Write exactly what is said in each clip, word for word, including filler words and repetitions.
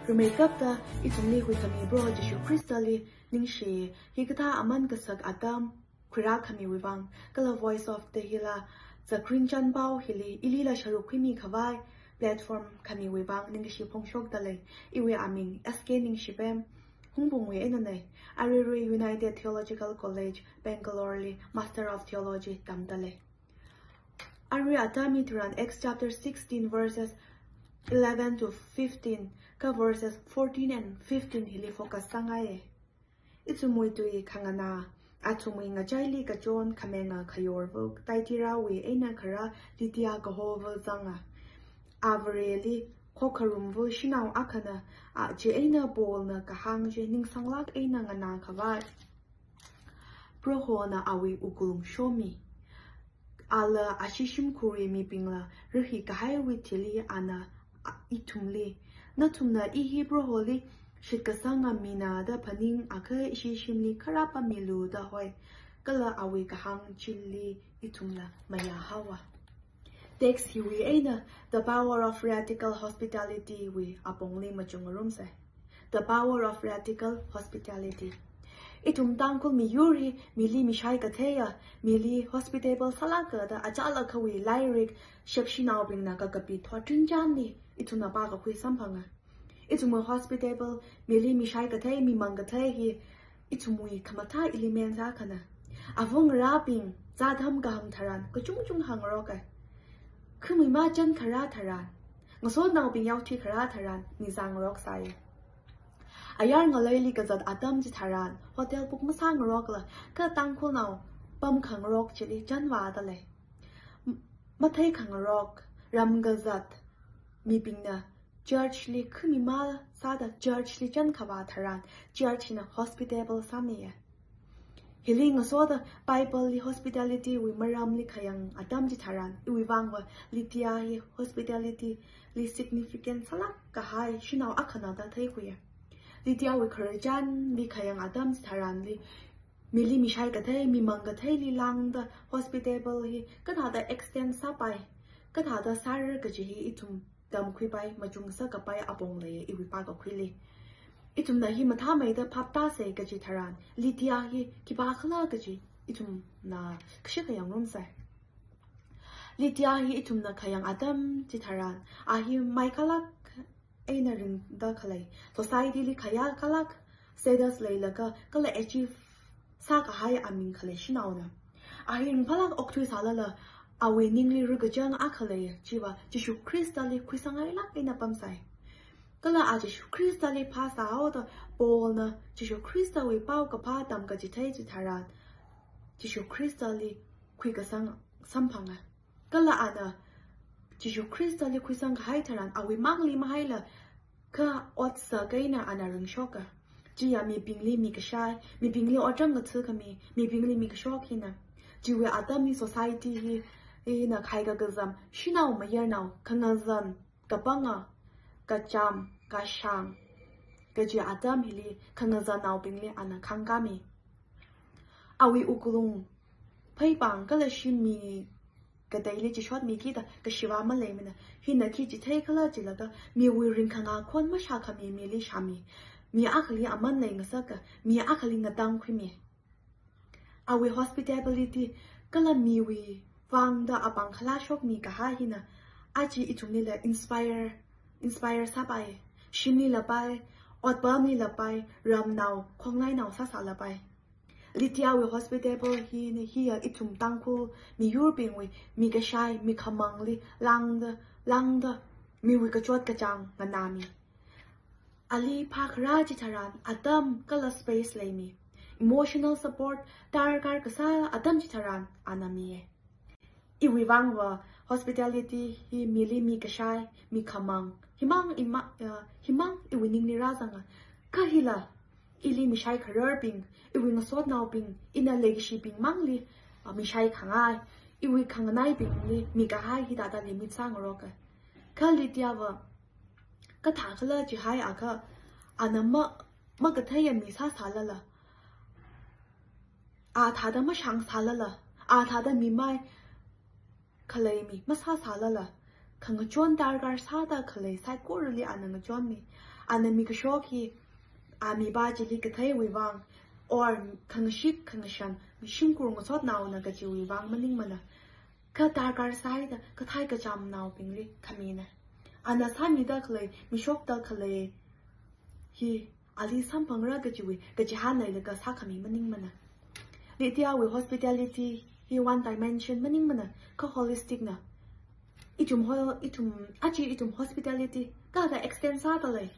Rumeikapta ithumli huikhami Proho Jishu Khristali ningshi. Hikathā aman kasak atam khuirākhamiwui vang, kala Voice of Tehillah zakring chānpao hili ilila sharuk khuimi khavai platform khamiwui vang ningkashi phongshokdalei. Iwui aming S K Ningshipem, Hungpungwui einanei. Aruirui United Theological College, Bangalore li Master of Theology tamdalei. Arui atam hi tharan Acts chapter sixteen verses eleven to fifteen, kha verses fourteen and fifteen hili focus sāngaiye. Ithumwui tui khanganā, athumwui ngachaili kachon khamenga khayorvuk, Thyatirawui eina kharā Lydia kahovā zanga. Avareli khokharumvuk shanao akhana, a, chieina Paulna kahāng chi ningsanglāk eina nganā khavai Prohona awui wuklung shomi. Ala ashi shimkhurwui mibingla rahi kahaiwui thili ana, a, ithumli, nathumna i hi Proholi shitkasanga mina da phaningakha ishi shimli kharā pāmilu da hoi. Kala awui kahāng chili ithumla mayāhaowa. Text hiwui eina The Power of Radical Hospitality wui apongli machungarumsei. The power of radical hospitality. Ithum Tangkhul miyur hi mili mishai katheiya, mili hospitable sālāka da achālakhawui lairik shepshinaobingna kakapi thotrin chānli ithumna pākakhui samphanga. Ithumwui hospitable, mili mishai kathei, mimang kathei hi ithumwui khamathā element sākhana. Avungrābing zātham kaham tharan kachungchung hāngaroka. Khamima chān kharā tharan, ngasotnaobing yaothui kharā tharan, mi zangngaroksai. Ayar ngaleili kazat atam chitharan hotel book masāngarokla, kha Tangkhulnao pamkhangarok chili chānvādalei. M-, matheikhangarok, ram kazat mibingna church li khamima sāda church li chānkhavā tharan, church hina hospitable sāmiya. Hili ngasoda Bible li hospitality wui maramli khayang atam chitharan, iwui vangva Lydia hi hospitality li significant sālāk kahai shanao akhana da theikhuiya. Lydia wui khararchanli khayang atam chitharanli, mili mishai kathei, mimang katheili lāngda hospitable hi kathāda extend sāpai, kathāda sāra kaji hi ithum tamkhuipai, machung sākapai apong leiya iwui pākakhuili. Ithumna hi mathāmeida phaptāsei kaji tharan, Lydia hi khipākhala kaji ithumna kashik khayangrumsei. Lydia hi ithumna khayang atam chitharan, a hi maikhalāk eina ringda khalei, society li khayākhalāk status leilaga kala achieve sākahai aming khalei shanaona. A hi ringphālāk okthuisālala, awui ningli rikachang akha lei, chiva Jishu Khristali khuisangngailāk eina pamsai. Kala a Jishu Khristali phāsāhaoda Paulna Jishu Khristawui paokaphā tamkachithei chitharan, Jishu Khristali khuikasang samphanga. Kala ana Jishu Khristali khuisangkahai tharan awui mangli mahaila, kha otsak eina ana ringshoka. Chiya mibingli mikashai, mibingli otram ngathakhami, mibingli mikashok hina. Chiwui atam hi society hi, hina khai kakazam, shanao mayarnao, khangazan, kapanga, kacham, kashang kaji atam hili khangazannaobingli ana khangkami. Awui wuklung pheipāng kala shim mi kateili chishotmiki da kashiva maleimana. Hina khi chitheikhala chilaga, miwui ringkhanga khon mashākhami mili shāmi. Mi akhali aman leingasaka, mi akhali ngatangkhuimi. Awui hospitality kala miwui vangda apāng khalashokmi kahai hina aja ithumlila inspire, inspire sāpai. Shimlila pai, otpamlila pai, ramnao, khongnainao sāsāla pai. Lydiawui hospitable hina, hiya ithum Tangkhul miyurbingwui mikashai, mikhamangli lāngda, lāngda, miwui kachot kachāng nganāmi. Ali phākharā chitharan atam kala space leimi. Emotional support darkar kasā atam chitharan ana miya. Iwui vangva hospitality hi mili mikashai, mikhamang, himang ima, uh, himang iwui ningli rāzanga. Kha hila, ili mishai khararbing, iwui ngasotnaobing, ina leikashibing mangli, uh, mishai khangai, iwui khanganaibingli mikahai hithāda limit sāngaroka. Kha Lydiava kathākhala chihaiakha, ana ma, makatheiya mi sāsālala, a thāda mashāngsālala, a thāda mimai khaleimi masāsālala, khangachon darkar sāda khalei saikorali ana ngachonmi. Ana mikashok hi, a mipā chili katheiwui vang, or khangashit khangashan, shimkhur ngasotnaona kajiwui vang maningmana. Kha darkar sāhaida kathei kachamnaobingli khamina. Ana sāmida khalei, mishokda khalei hi ali samphangra kajiwui kachihān leilaga sākhami maningmana. Nithiya wui hospitality hi one dimension maningmana, kha holistic na. Ithum hol, ithum, aja ithum hospitality kathāda extend sāda lei.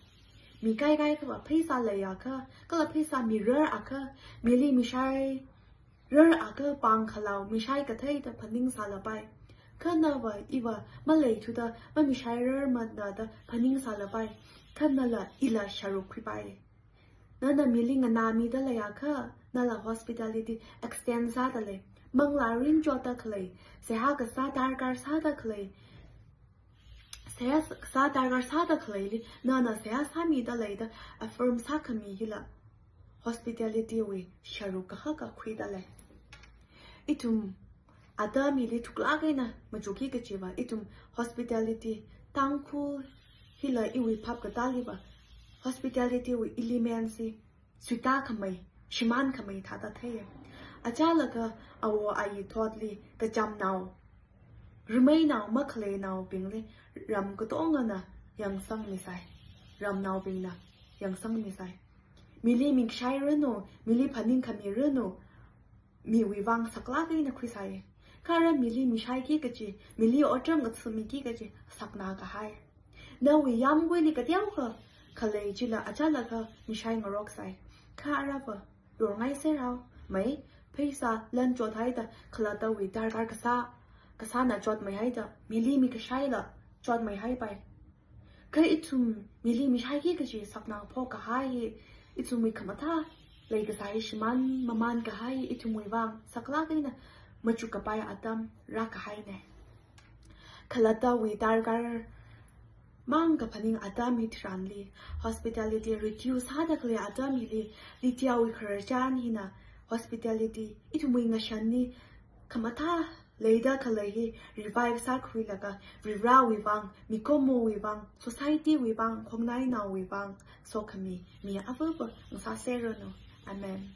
Mi kaikha kha pheisā leiakha, kala pheisā mirar akha, mili mishairar akha pāng khalao mishai katheida phaningsālapai. Kha nava iva maleithuda mamishairarmana da phaningsālapai. Kha nala ila sharuk khuipai. Nana mili nganāmida leiakha, nala hospitality extend sāda lei. Manglā rinchotda khalei, seihā kasā darkar sāda khalei, seihā kasā darkar sāda khaleili, nana seihā sāmida leida affirm sākhami hila hospitality wui sharuk kahaka khuida lei. Ithum atam hili thuklāk eina machukki kajiva, ithum hospitality, Tangkhul hila iwui phap katāliva, hospitality wui element hi suita khamei, shimān khamei thāda theiya. Achālakha awo ayi thotli kachamnao, rameinao, makhaleinaobingli ram katongana yangsangmisai. Ramnaobingna yangsangmisai. Mili mikashairanu, mili phaningkhamiranu, miwui vang saklāk eina khuisai. Kha ara mili mishaiki kaji, mili otram ngathāmiki kaji sakna kahai. Nawui yāmguili kateokha khalei chila achālakha mishai ngaroksai. Kha arava yorngaisai rao, mai, pheisā lan chothaida khalattawui darkar kasā, kasāna chotmeihaida, mili mikashaila chotmeihaipai. Kha ithum mili mishaiki kaji sakna phok kahai hi, ithumwui khamathā leikasā hi shimān mamān kahai hi, ithumwui vang saklāk eina machuk kapai atam rākahaina. Khalattawui darkar mang kaphaning atam hitharanli, hospitality reduce sāda khalei atam hili, Nithiyawui khararchan hina hospitality, ithumwui ngashanli khamathā leida khalei hi revive sākhuilaga, Varivarāwui vang, mikumowui vang, society wui vang, khongnainaowui vang sokhami mi avāva ngasāseranu. Amen.